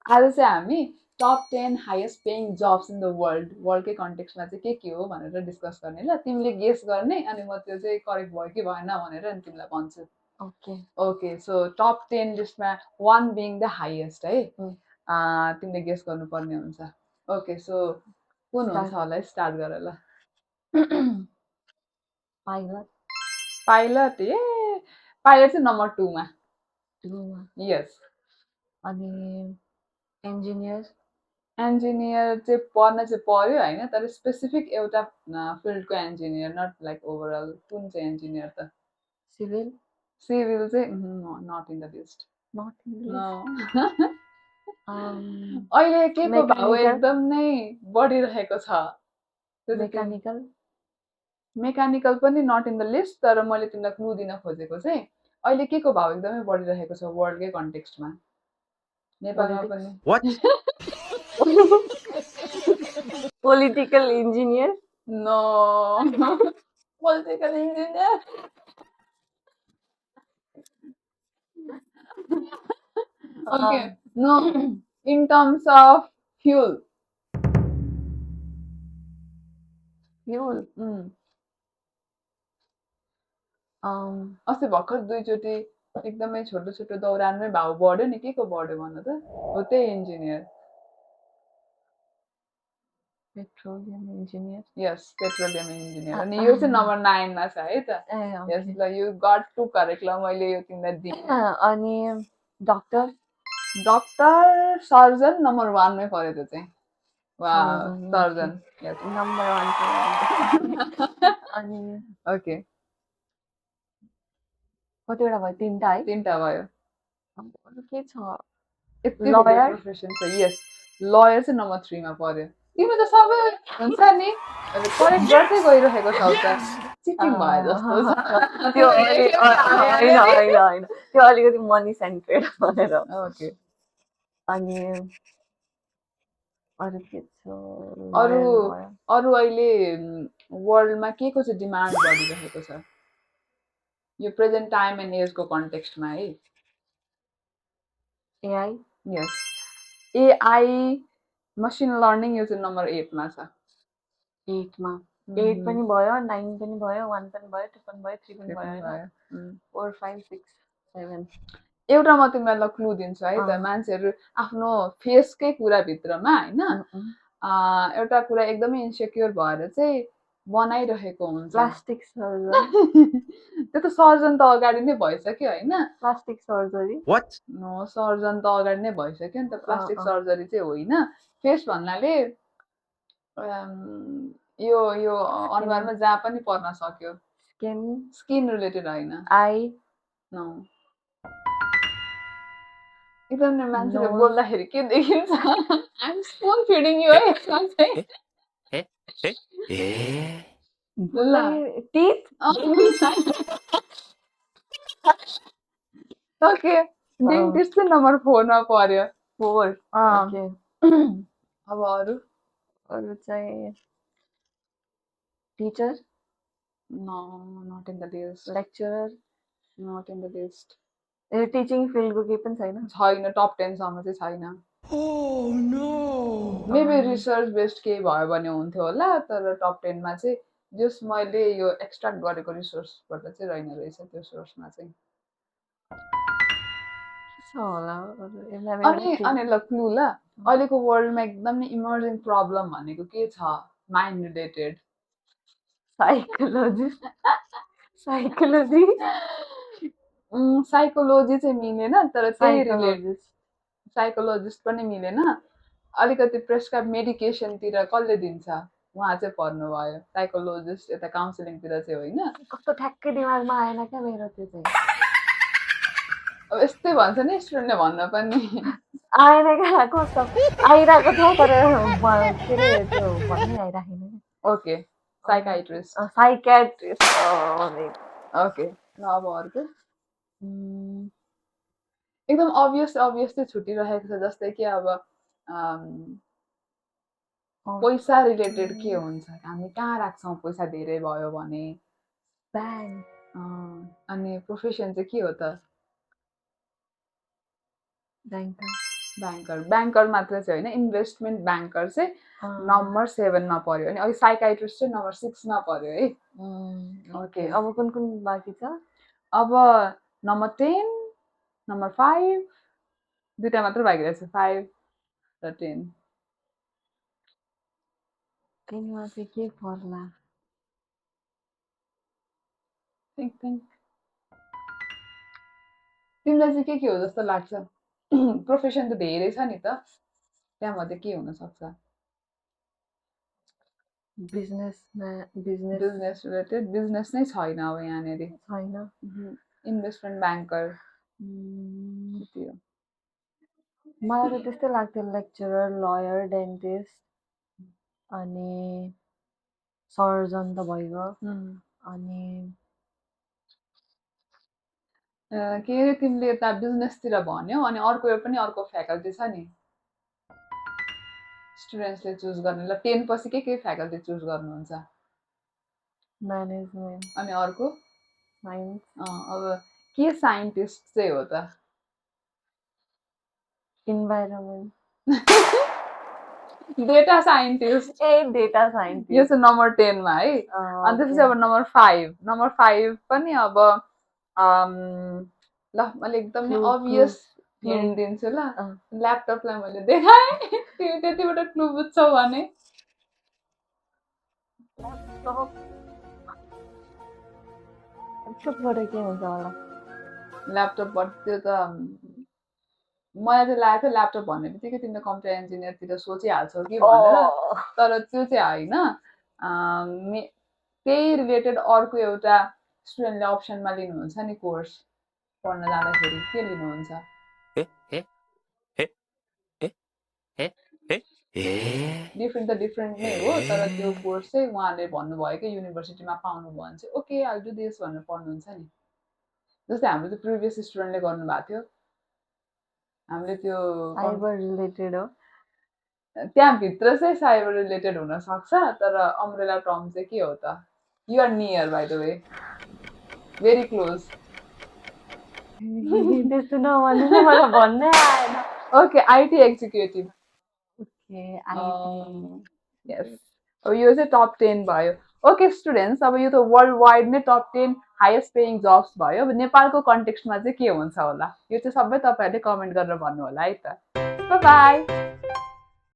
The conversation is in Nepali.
आज चाहिँ हामी top 10 highest paying jobs in the वर्ल्डकै कन्टेक्स्टमा चाहिँ के हो भनेर डिस्कस गर्ने ल। तिमीले गेस गर्ने अनि म त्यो चाहिँ करेक्ट भयो कि भएन भनेर अनि तिमीलाई भन्छु। ओके ओके सो टप 10 लिस्टमा 1 बिङ द हाइएस्ट है। तिमीले गेस गर्नुपर्ने हुन्छ। ओके सो कुन हुन्छ होला स्टार्ट गर ल। पाइलट पाइलट ए पाइलट चाहिँ नम्बर 2 मा। यस अनि इन्जिनियर इन्जिनियर चाहिँ पढ्न चाहिँ पर्यो होइन, तर स्पेसिफिक एउटा फिल्डको इन्जिनियर, नट लाइक ओभरअल। कुन चाहिँ इन्जिनियर त? सिभिल सिभिल चाहिँ not in the list. Not in अहिले के को भाउ एकदम नै बढिरहेको छ? मेकानिकल मेकानिकल पनि नट इन द लिस्ट, तर मैले तिमीलाई क्लु दिन खोजेको चाहिँ अहिले के को भाउ एकदमै बढिरहेको छ वर्ल्डकै कन्टेक्स्टमा, नेपालमा पनि। Political engineer no political engineer okay no in terms of fuel अस्ति भर्खर दुईचोटि एकदमै छोटो छोटो दौरानमै भाउ बढ्यो नि, के को बढ्यो भन त? हो त्यही इन्जिनियर। पेट्रोलियम इन्जिनियर यस पेट्रोलियम इन्जिनियर। अनि यो चाहिँ नम्बर 9 मा छ है त। यस ल यु गट टु करेक्ट ल, मैले यो तिमीलाई दिएँ। अनि डक्टर डक्टर सर्जन नम्बर 1 मै पर्यो त्यो चाहिँ। सर्जन नम्बर 1 अनि ओके कतिवटा भयो? 3टा है? 3टा भयो। के छ? लयर प्रोफेसन छ। यस लयर चाहिँ नम्बर 3 मा पर्यो। तिमी त सबै हुन्छ नि करेक्ट गर्दै गइरहेको छौ त, चिटिङ भयो जस्तो छ। त्यो होइन त्यो अलिकति मनी सेन्ट्रेड भनेर। ओके अनि अरू के छ? अरू अहिले वर्ल्डमा के को चाहिँ डिमान्ड बढिरहेको छ यो प्रेजेन्ट टाइम एन्ड एजको कन्टेक्स्टमा है? एआई यस एआई मसिन लर्निङ यो चाहिँ नम्बर 8 मा छ। 8 मा 8 पनि भयो, 9 पनि भयो, 1 पनि भयो, 2 पनि भयो, 3 पनि भयो, 4 5 6 7 एउटा म तिमीलाई क्लु दिन्छु है त। मान्छेहरू आफ्नो फेसकै कुराभित्रमा होइन एउटा कुरा एकदमै इन्सेक्योर भएर चाहिँ बनाइरहेको हुन्छ। प्लास्टिक सर्जन त्यो त सर्जन त अगाडि नै भइसक्यो होइन? प्लास्टिक सर्जरी नो सर्जन त अगाडि नै भइसक्यो नि त। प्लास्टिक सर्जरी चाहिँ होइन। फेस भन्नाले यो यो अनुहारमा जहाँ पनि पर्न सक्यो। स्किन रिलेटेड होइन। आई नो एकदम मान्छेले बोल्दाखेरि के देखिन्छ? आइम स्पुन फिडिङ यु है यसमा चाहिँ। ओके डेन्टिस्ट चाहिँ नम्बर 4 मा पर्यो। 4 अब अरू चाहिँ teacher no not in the list. Lecturer not in the list. Teaching फिल्डको केही पनि छैन टप 10 सम्म चाहिँ छैन। मेबी रिसर्च बेस्ड केही भयो भने हुन्थ्यो होला, तर टप 10 मा चाहिँ जस मैले यो एक्सट्र्याक्ट गरेको रिसोर्सबाट चाहिँ रहेन रहेछ त्यो सोर्समा चाहिँ। अनि ल क्लु ल, अहिलेको वर्ल्डमा एकदमै इमर्जिङ प्रब्लम भनेको के छ? Mind related. साइकोलोजी साइकोलोजी चाहिँ मिलेन, तर त्यही रिलेटेड साइकोलोजिस्ट पनि मिलेन। अलिकति प्रेस्क्राइब मेडिकेसनतिर कसले दिन्छ उहाँ चाहिँ पर्नुभयो। साइकोलोजिस्ट यता काउन्सिलिङतिर चाहिँ होइन। कस्तो ठ्याक्कै दिमागमा आएन क्या मेरो त्यो चाहिँ। अब यस्तै भन्छ नि स्टुडेन्टले भन्न पनि आएन क्या, कस्तो आइरहेको थियो तर के अरे त्यो भन्नै आइराखेन। ओके साइकाइट्रिस्ट ओके ल अब अर्को एकदम अभियस चाहिँ छुटिरहेको छ, जस्तै कि अब पैसा रिलेटेड के हुन्छ? हामी कहाँ राख्छौँ पैसा धेरै भयो भने? ब्याङ्क अनि प्रोफेसन चाहिँ के हो त? ब्याङ्कर ब्याङ्कर मात्र चाहिँ होइन, इन्भेस्टमेन्ट ब्याङ्कर चाहिँ नम्बर 7 मा पर्यो अनि अघि साइकाइट्रिस्ट चाहिँ नम्बर 6 मा पर्यो है। ओके, अब कुन कुन बाँकी छ? अब नम्बर 10, नम्बर 5 दुईटा मात्र बाँकी रहेछ, 5 र 10। तिनमा चाहिँ के पर्ला? थिङ्क तिमीलाई चाहिँ के हो जस्तो लाग्छ? प्रोफेसन त धेरै छ नि त, त्यहाँमध्ये के हुन सक्छ? बिजनेस रिलेटेड बिजनेस नै छैन अब यहाँनिर। छैन। इन्भेस्टमेन्ट ब्याङ्कर मलाई त त्यस्तै लाग्थ्यो, लेक्चरर, लयर, डेन्टिस्ट अनि सर्जन त भइगयो। अनि के अरे तिमीले यता बिजनेसतिर भन्यौ अनि अर्को फ्याकल्टी छ नि स्टुडेन्ट्सले चुज गर्ने, ल 10 पछि के फ्याकल्टी चुज गर्नुहुन्छ? म्यानेजमेन्ट अनि अर्को साइन्स। अब के साइन्टिस्ट चाहिँ हो त? Environment data scientist. Data scientist यो चाहिँ नम्बर 10 मा है। अनि त्यसपछि अब नम्बर 5 पनि अब ल मैले एकदमै अभियस हिन्ट दिन्छु ल। ल्यापटपलाई मैले देखाएँ, तिमी त्यतिबाट क्लु बुझ्छौ भने। ल्यापटपबाट के हुन्छ होला? ल्यापटपबाट त्यो त मलाई चाहिँ लागेको थियो ल्यापटप भन्ने बित्तिकै तिमीले कम्प्युटर इन्जिनियरतिर सोचिहाल्छौ कि भनेर, तर त्यो चाहिँ होइन। त्यही रिलेटेड अर्को एउटा स्टुडेन्टले अप्सनमा लिनुहुन्छ नि कोर्स पढ्न जाँदाखेरि, के लिनुहुन्छ? डिफ्रेन्ट त डिफ्रेन्ट नै हो, तर त्यो कोर्स चाहिँ उहाँले भन्नुभयो कि युनिभर्सिटीमा पाउनुभयो भने चाहिँ ओके आई डु दिस भनेर पढ्नुहुन्छ नि। जस्तै हाम्रो त्यो प्रिभियस स्टुडेन्टले गर्नुभएको थियो, हामीले त्यो साइबर रिलेटेड हो। त्यहाँभित्र चाहिँ साइबर रिलेटेड हुन सक्छ, तर अम्ब्रेला टर्म चाहिँ के हो त? You are near by the way, very close. त्यस्तो नभन्नु न, मलाई भन्नै आएन। Okay, IT executive. Okay, IT. Yes, अब यो चाहिँ टप 10 भयो। ओके स्टुडेन्ट्स, अब यो त वर्ल्ड वाइड नै टप 10 हाइएस्ट पेइङ जब्स भयो। अब नेपालको कन्टेक्स्टमा चाहिँ के हुन्छ होला, यो चाहिँ सबै तपाईँहरूले कमेन्ट गरेर भन्नु होला है त। By by.